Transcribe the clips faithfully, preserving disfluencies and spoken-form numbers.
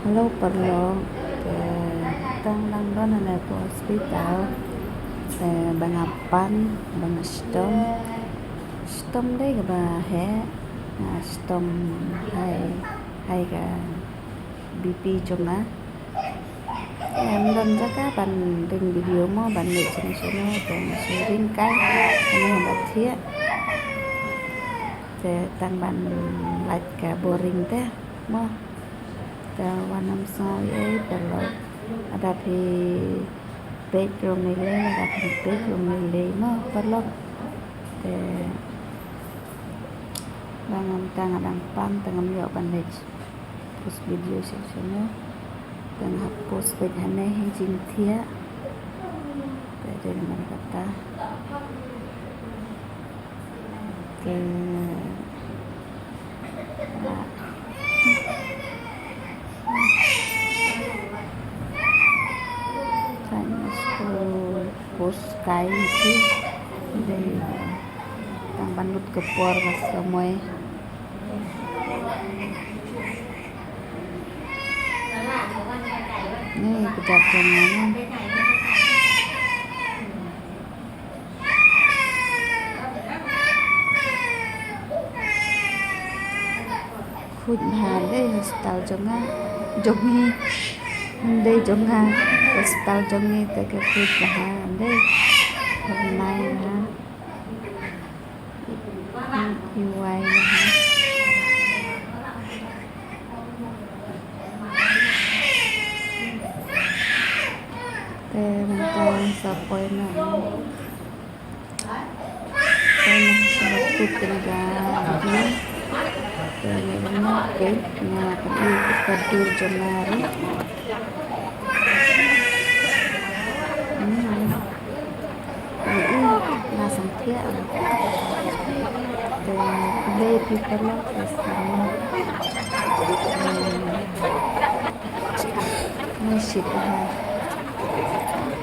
Hello paralok, te tang dang don hangne hapoh hospital. Te ba nga pan, ba nga shitom. Shitom dei kaba heh, nga shitom high, high ka B P jong nga. Em don jaka ban ring video mo, ban leit shane shane, te nga shu ring kai, hangne ha ba thiah. Te tang ban lait ka boring te mo. Te wat nym sngew ei ei paralok. Lada phi peit ruh ym lei lei, lada phim peit ruh ym lei lei mo paralok. Te ba ngam tang, nga dang pan te ngam ïoh ban leit post video shisha mo. Te nga hap post beit hangne ha jingthiah. Te dei namar kata. Te tang shu post kai hi. Dei tang ban lut ka por ka samoi. Ni ka jait jong nga. Khuid bha dei hospital jong nga, jong ngi. Dei jong nga, hospital jong ngi te ka khuid bha dei. Hynrei bha. Iwai bha. Te mynta sa poi noh. Poi noh sa put kane ka video. Te nga ïa noh peit, nga peit ka dur jong nga ruh. Hmm. Ïa, ïa, nga sngewthuh. Te khublei phi paralok te sa. Hmm. Ngi shit ha.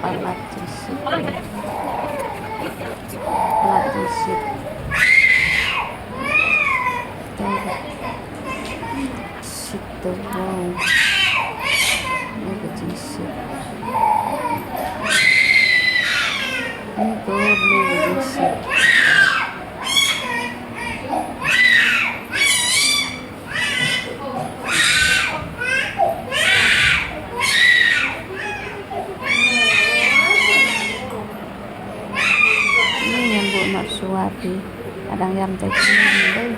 Palat jingshit. Palat jingshit. Te shit to wow. Ni ka jingshit. Ni to ni ka jingshit. Ni ngan buh noh shuwa phi. Ka dang ïam te ki dei.